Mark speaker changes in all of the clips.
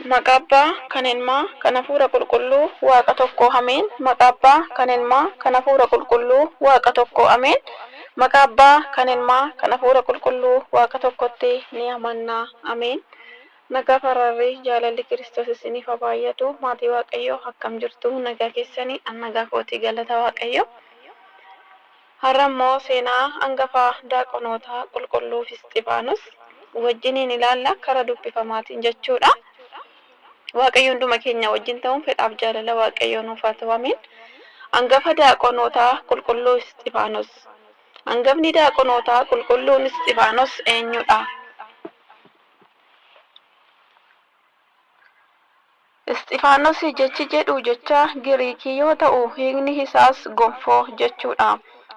Speaker 1: Maqaa Abbaa, kan Ilmaa, kan Hafuura Qulqulluu, Waaqa tokko, Ameen. Maqaa Abbaa, kan Ilmaa, kan Hafuura Qulqulluu, Waaqa tokko, Ameen. Maqaa Abbaa, kan Ilmaa, kan Hafuura Qulqulluu, Waaqa tokkotti ni amanna. Ameen. Nagaa faraarri jaalalli Kiristoos isiniif haa baay'atu. Maatii Waaqayyoo akkam jirtu? Nagaa keessanii? An nagaa kootii galata Waaqayyoo. Har'a immoo seenaa hangafa daaqonootaa qulqulluu Isxifaanos wajjiniin ilaalla karaa dubbifamaatiin jechuudha. Waaqayyo hunduma keenya wajjin ta'uun fedhaaf jaalala Waaqayyoo nuuf haa ta'u. Ameen. Hangafa daaqonootaa qulqulluu Isxifaanos. Hangafni daaqonootaa qulqulluun Isxifaanos eenyudha? Isxifaanos jechi jedhu jecha Giriikii yoo ta'u hiikni isaas gonfoo jechuudha.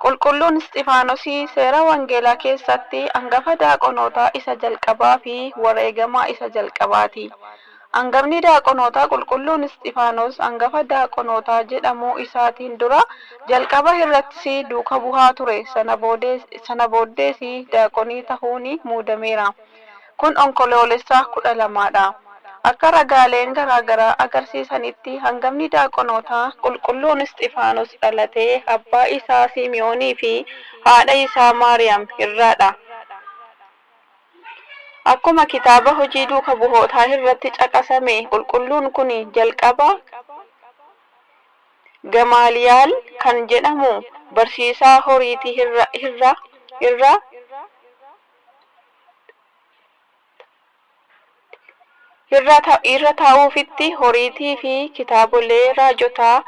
Speaker 1: Qulqulluun Isxifaanos seera wangeelaa keessatti hangafa daaqonootaa isa jalqabaa fi wareegamaa isa jalqabaati. Hangafni daaqonootaa qulqulluun Isxifaanos hangafa daaqonootaa jedhamuu isaatiin dura jalqaba irrattis duuka bu'aa ture. Sana booddees daaqonii ta'uun muudameera. Kun Onkoloolessa 12dha. Akka ragaaleen garaagaraa agarsiisanitti hangafni daaqonootaa qulqulluun Isxifaanos dhalatee abbaa isaa Simi'oonii fi haadha isaa Maariyaam irraadha. Akkuma kitaaba hojii duuka bu'ootaa irratti caqasame qulqulluun kun jalqaba Gamaaliyaal kan jedhamu barsiisaa horiitii irra irra irra taa'uufitti horiitii fi kitaabolee raajotaa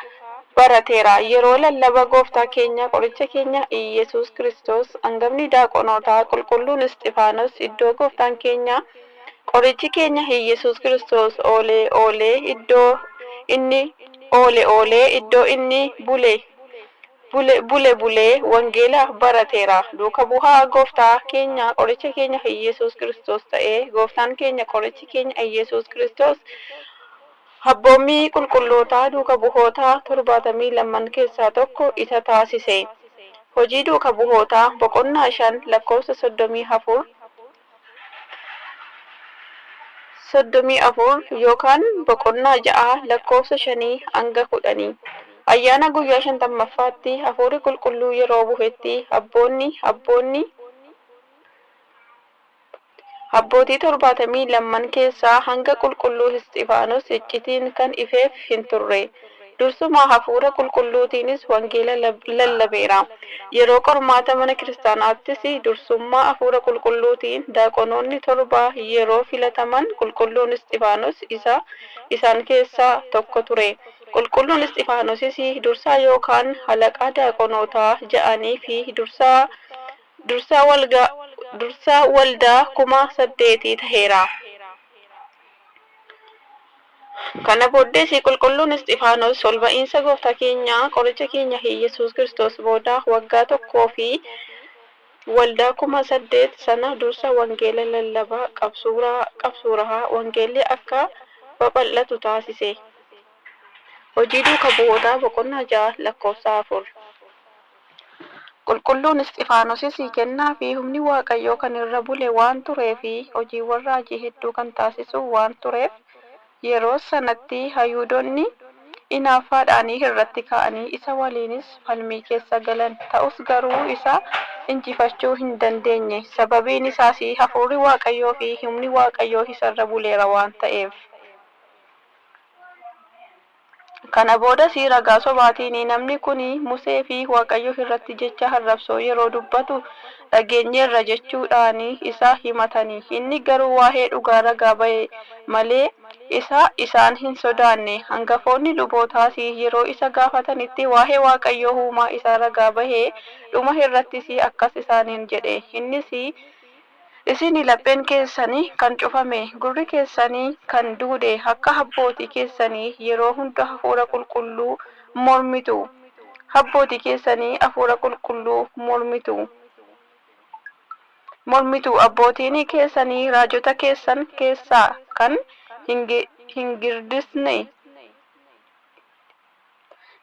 Speaker 1: barateera. Yeroo lallaba gooftaa keenya qoricha keenya Iyyasuus Kiristoos hangafni daaqonootaa qulqulluun Isxifaanos iddoo gooftaan keenya qorichi keenya Iyyasuus Kiristoos oolee oolee iddoo inni oole oolee iddoo inni bule bule bule bulee wangeela barateera. Duuka bu'aa gooftaa keenya qoricha keenya Iyyasuus Kiristoos ta'ee gooftaan keenya qorichi keenya Iyyasuus Kiristoos abboommii qulqullootaa duuka bu'oota 72 keessaa tokko isa taasise. Hojii duuka bu'ootaa boqonnaa 5 lakkoofsa 34 34 yookaan boqonnaa 6 lakkoofsa 5 hanga 10. Ayyaana guyyaa 50ffaatti hafuurri qulqulluu yeroo bu'etti abboonni abboonni abbootii 72 keessaa hanga qulqulluu Isxifaanos iccitiin kan ifeef hin turre. Dursuma hafuura qulqulluutiinis wangeela lallabeera. Yeroo qormaata mana kiristaanaattis dursummaa hafuura qulqulluutiin daaqonoonni torba yeroo filataman qulqulluun Isxifaanos isa isaan keessaa tokko ture. Qulqulluun Isxifaanosis dursaa yookaan halaqaa daaqonootaa ja'anii fi dursaa dursaa waldaa 8,000 ta'eera. Kana booddees qulqulluun Isxifaanos ol ba'iinsa gooftaa keenya qoricha keenya Iyyasuus Kiristoos booda waggaa tokkoo fi waldaa 8,000 sana dursa wangeela lallabaa qabsuuraa wangeelli akka babal'atu taasise. Hojii duuka bu'ootaa boqonnaa 6 lakkoofsa 4. Qulqulluun Isxifaanosis kennaa fi humni Waaqayyoo kan irra bule waan turee fi hojiiwwan raajii hedduu kan taasisu waan tureef yeroo sanatti Yihuudoonni inaaffaadhaan irratti ka'anii isa waliinis falmii keessa galan. Ta'us garuu isa injifachuu hin dandeenye. Sababiin isaas hafuurri Waaqayyoo fi humni Waaqayyoo isarra buleera waan ta'eef. Kana boodas ragaa sobaatiin namni kun Musee fi Waaqayyo irratti jecha arrabsoo yeroo dubbatu dhageenyeerra jechuudhaan isa himatani. Inni garuu waa'ee dhugaa ragaa ba'e malee isa isaan hin sodaanne. Hangafoonni lubootaas yeroo isa gaafatanitti waa'ee Waaqayyoo uumaa isaa ragaa bahee dhuma irrattis akkas isaaniin jedhe. Innis isin lapheen keessanii kan cufame, gurri keessanii kan duude, akka abbootii keessanii yeroo hunda hafuura qulqulluu mormitu. Abbootii keessanii hafuura qulqulluu mormitu. Mormitu abbootiin keessanii raajota keessan keessaa kan hin girdisne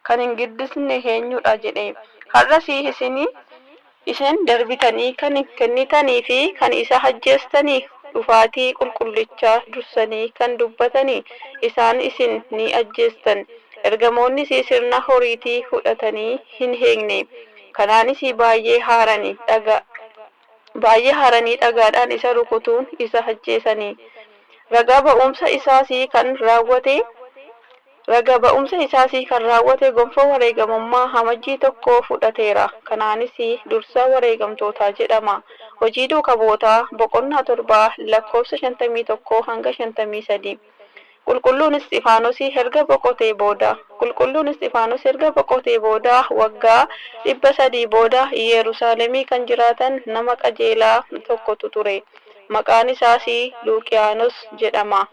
Speaker 1: kan hin girdisne eenyudha jedhe. Har'as isin darbitanii kan kennitanii fi kan isa ajjeestanii dhufaatii qulqullichaa dursanii kan dubbatanii isaan isin ni ajjeestan. Ergamoonnis sirna horiitii fudhatanii hin heegne. Kanaanis baay'ee haaranii dhagaadhaan isa rukutuun isa ajjeesanii. Ragaa ba'umsa isaas kan raawwate gonfoo wareegamummaa Amajjii 1 fudhateera. Kanaanis dursa wareegamtootaa jedhama. Hojii duuka bu'ootaa boqonnaa 7 lakkoofsa 51 hanga 53. Qulqulluun Isxifaanos erga boqotee booda waggaa 300 booda Yerusaalemii kan jiraatan nama qajeelaa tokkotu ture. Maqaan isaas Luqiyaanos jedhama.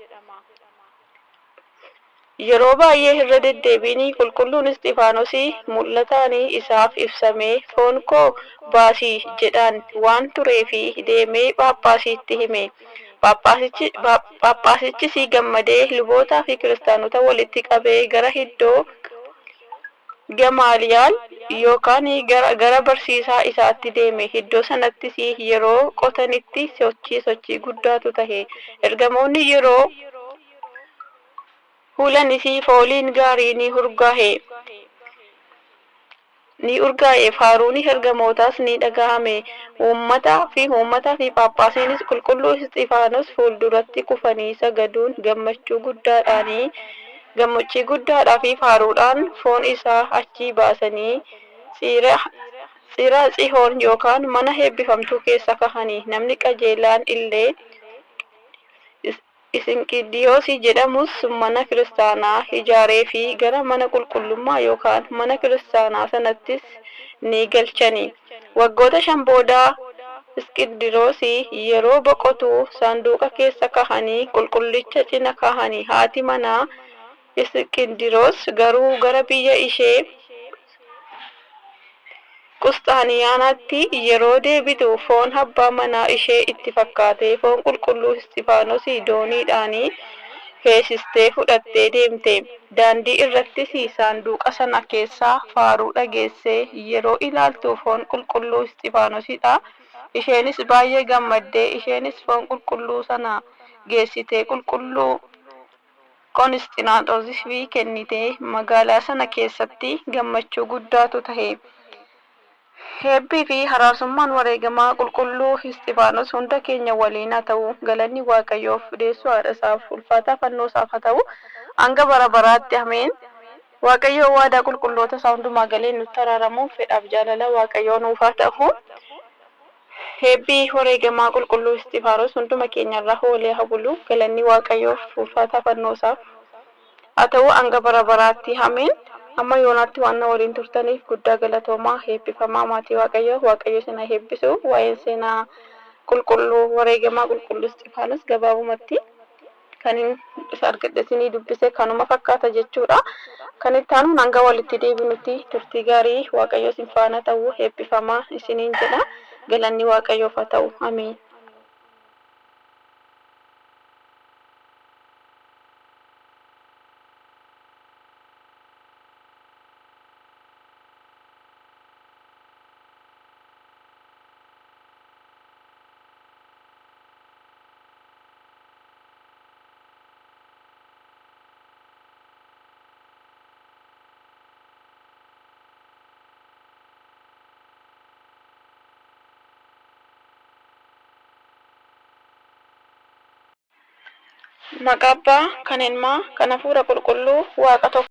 Speaker 1: Yeroo baay'ee irra deddeebiin qulqulluun Isxifaanos mul'ataan isaaf ibsamee foon koo baasii jedhaan waan tureef deemee Phaaphaasitti hime. Phaaphaasichis gammadee lubootaa fi kiristaanota walitti qabee gara iddoo Gamaaliyaal yookaan gara barsiisaa isaatti deeme. Iddoo sanattis yeroo qotanitti sochii guddaatu tahe. Ergamoonni yeroo hulanis fooliin gaarii ni urgaa'e. Faaruun ergamootaas ni dhagahame. Uummataa fi Phaaphaasiinis qulqulluu Isxifaanos fuulduratti kufanii sagaduun gammachuu guddaadhaa fi faaruudhaan foon isaa achii baasanii Tsiraa Tsihoon yookaan mana eebbifamtuu keessa kahanii. Namni qajeelaan illee Isinqidiyoos jedhamus mana kiristaanaa ijaaree fi gara mana qulqullummaa yookaan mana kiristaanaa sanattis ni galchani. Waggoota 5 booda Isqindiroos yeroo boqotu saanduqa keessa kahanii qulqullicha cina kahanii. Haati manaa Isqindiroos garuu gara biyya ishee Qusxaaniyaanaatti yeroo deebitu foon abbaa manaa ishee itti fakkaatee foon qulqulluu Isxifaanos dooniidhaan feesistee fudhattee deemte. Daandii irrattis saanduqa sana keessaa faaruu dhageessee yeroo ilaaltu foon qulqulluu Isxifaanosidha. Isheenis baay'ee gammadde. Isheenis foon qulqulluu sana geessitee qulqulluu Qonisxinaaxoosiif kennite. Magaalaa sana keessatti gammachuu guddaatu tahe. Heebbii fi haraarsummaan wareegamaa qulqulluu Isxifaanos hunda keenya waliin haa ta'u. Galanni Waaqayyoof deessuu haadha isaaf ulfaataa fannoo isaaf haa ta'u. Hanga bara baraatti ameen. Waaqayyo waadaa qulqulloota isaa hundumaa galee nutti araaramuun fedhaaf jaalala Waaqayyoo nuuf haa ta'u. Heebbii wareegamaa qulqulluu Isxifaanos hunduma keenyarraa oolee haa bulu. Galanni Waaqayyoof ulfaataa fannoo isaaf haa ta'u. Hanga bara baraatti ameen. Amma yoonaatti waan na waliin turtaniif guddaa galatoomaa. Eebbifamaa maatii Waaqayyoo. Waaqayyo isin haa eebbisu. Waa'een seenaa qulqulluu wareegamaa qulqulluu Isxifaanos gabaabumatti kan isa argadhe isinii dubbise kanuma fakkaata jechuudha. Kan itti aanuun hanga walitti deebinutti turtii gaarii Waaqayyo isin faana ta'u. Eebbifamaa isiniin jedha. Galanni Waaqayyoof haa ta'u. Ameen. Maqaa Abbaa, kan Ilmaa, kan Hafuura Qulqulluu, Waaqa tokko.